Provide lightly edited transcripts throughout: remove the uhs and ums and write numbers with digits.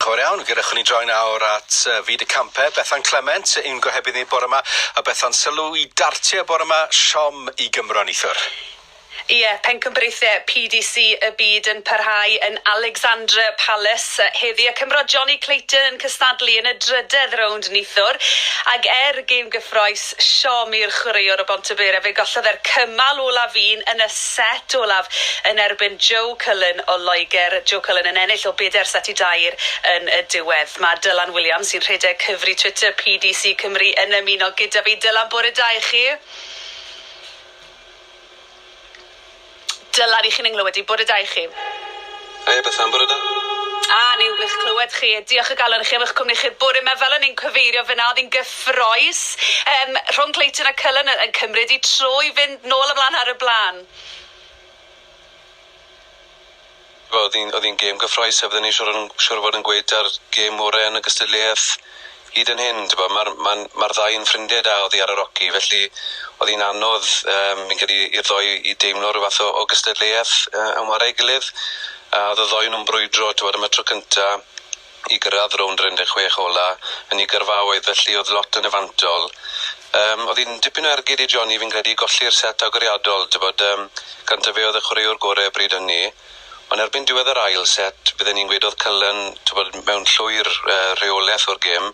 Diolch yn fawr iawn. Gyda ni droi nawr at fyd y campau. Bethan Clement, un gohebydd ni bore yma, a Bethan sylw i dartiau bore yma, siom i Gymro neithiwr. Ie, pencampwriaethau PDC y byd yn parhau yn Alexandra Palace heddi, a Cymro Jonny Clayton yn cystadlu yn y drydedd rownd neithiwr. Ac er gêm gyffrous, siom i'r chwaraewr o Bontabera, fe gollodd e'r cymal olaf un yn y set olaf yn erbyn Joe Cullen o Loegr. Joe Cullen yn ennill o bedair set i dair yn y diwedd. Mae Dylan Williams, sy'n rhedeg cyfri Twitter PDC Cymru, yn ymuno gyda fi. Dylan, bore da i chi. Dylan, i chi'n 'y nghlywed i, bore da i chi. Haia Bethan, bore da. A, ni'n gwych clywed chi. Diolch o galon i chi am eich cwmni chi'r bore yma. Fel o'n i'n cyfeirio fyna, oedd hi'n gyffrous. Um, rhwng Clayton a Cullen yn cymryd i tro i fynd nôl ymlaen ar y blaen. Wel, oedd hi'n oedd hi'n gêm gyffrous a fydden ni'n siŵr, siŵr o fod yn gweud ar gêm orau yn y gystadleuaeth hyd yn hyn. Mae'r ma, ma ddau yn ffrindiau da oddi ar yr hoci, felly oedd hi'n anodd um, fi'n credu i'r ddoi i deimlo rhyw fath o, o gystadleuaeth yn whare ei gilydd. A oedd y ddoi nhw'n brwydro, ti'n am y tro cynta i gyrraedd rownd yr 16 ola yn ei gyrfaoedd, felly oedd lot yn y fantol. Oedd hi'n dipyn o ergyd i Johnny, fi'n credu, golli'r set agoriadol, ti'n bod, gynta fe oedd y chwaraewr gorau bryd hynny. Ond erbyn diwedd yr ail set, bydden ni'n gweud oedd Cullen, ti'n bod, mewn llwyr rheolaeth o'r gêm,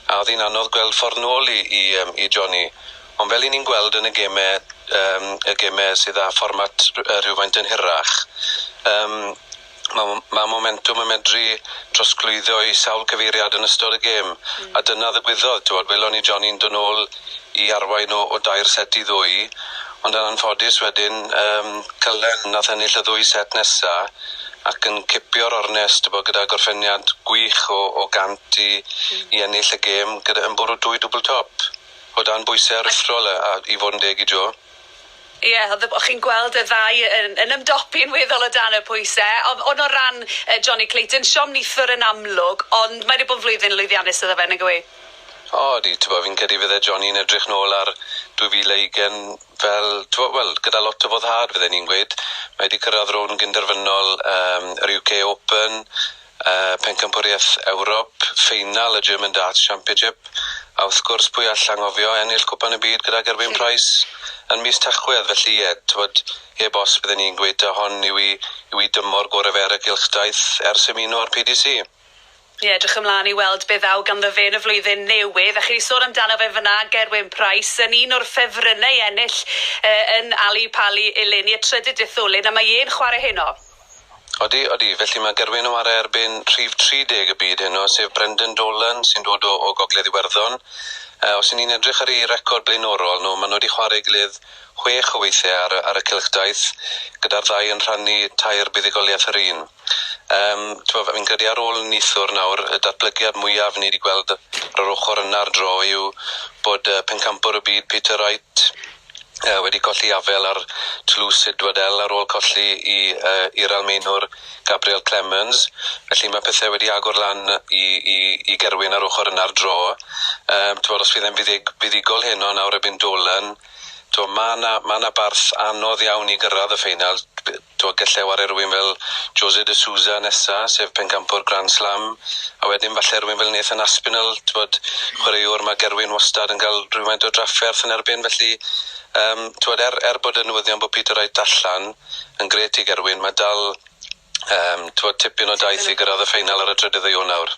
a oedd hi'n anodd gweld ffordd nôl i, i, um, i Johnny. Ond fel i ni'n gweld yn y gemau, y gemau sydd â fformat rhywfaint yn hirach, mae ma momentwm yn medru trosglwyddo i sawl cyfeiriad yn ystod y gêm. A dyna ddigwyddodd, ti'n bod, welon ni Johnny'n dod nôl i arwain o, o dair set i ddwy, ond yn anffodus wedyn, Cullen nath ennill y ddwy set nesa ac yn cipio'r ornest, ti'n bod, gyda gorffeniad gwych o, o 100 i, i ennill y gêm, gyda, yn bwrw dwy dwbl top o dan bwysau aruthrol a, a i fod yn deg i Joe. Ie, yeah, o'ch chi'n gweld y ddau yn, yn ymdopi'n weddol o dan y pwysau. Ond on o ran Johnny Clayton, siom neithiwr yn amlwg, ond mae wedi bod yn flwyddyn lwyddiannus iddo fe, nag yw e? O, di, ti'n bod, fi'n credu fydde Johnny'n edrych nôl ar 2020 fel, ti'n bod, wel, gyda lot o foddhad fydden ni'n gweud. Mae wedi cyrraedd rownd gynderfynol yr UK Open, Pencampwriaeth Ewrop, ffeinal y German Darts Championship, a wrth gwrs pwy all anghofio ennill Cwpan y Byd gyda Gerwyn Price yn mis Tachwedd, felly ie, ti'n bod, heb os bydden ni'n gweud ta hon yw i, yw i dymor gorau fe ar y gylchdaith ers ymuno â'r PDC. Ie, edrych ymlaen i weld be ddaw ganddo fe yn y flwyddyn newydd. A chi 'di sôn amdano fe fyna, Gerwyn Price, yn un o'r ffefrynnau i ennill yn Ali Pali eleni, y trydydd detholyn, a mae e'n chwarae heno. Odi, odi. Felly mae Gerwyn yn whare erbyn rhif 30 y byd heno, sef Brendan Dolan, sy'n dod o, o Gogledd Iwerddon. Os 'yn ni'n edrych ar eu record blaenorol nhw, maen nhw wedi chwarae ei gilydd chwech o weithiau ar, ar y cylchdaith, gyda'r ddau yn rhannu tair buddugoliaeth yr un. Um, fi'n credu ar ôl neithiwr nawr, y datblygiad mwyaf ni wedi gweld ar yr ochr yna'r dro yw bod pencampwr y byd Peter Wright wedi colli afel ar Toulouse Sidwadel ar ôl colli i i'r Almaenwr Gabriel Clemens. Felly mae pethau wedi agor lan i, i, i Gerwyn ar ochr yna'r dro. Um, bod, os fydd e'n fuddug, fuddugol heno nawr erbyn Dolan, mae yna ma na barth anodd iawn i gyrraedd y ffeinal. T'wod, gallai whare rhywun fel Jose de Sousa nesa, sef pencampwr Grand Slam, a wedyn falle rhywun fel Nathan Aspinall, t'wod, chwaraewr mae Gerwyn wastad yn cael rhywfaint o drafferth yn erbyn, felly um, t'wod, er, er bod y newyddion bod Peter Wright allan yn grêt i Gerwyn, mae dal um, t'wod, tipyn o daith i gyrraedd y ffeinal ar y trydydd o Ionawr.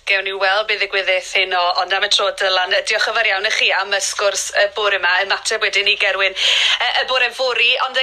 Gewn ni weld beth ddigwyddith heno, ond am y tro Dylan, diolch yn fawr iawn i chi am y sgwrs y bore yma, ymateb wedyn i Gerwyn y bore fory, ond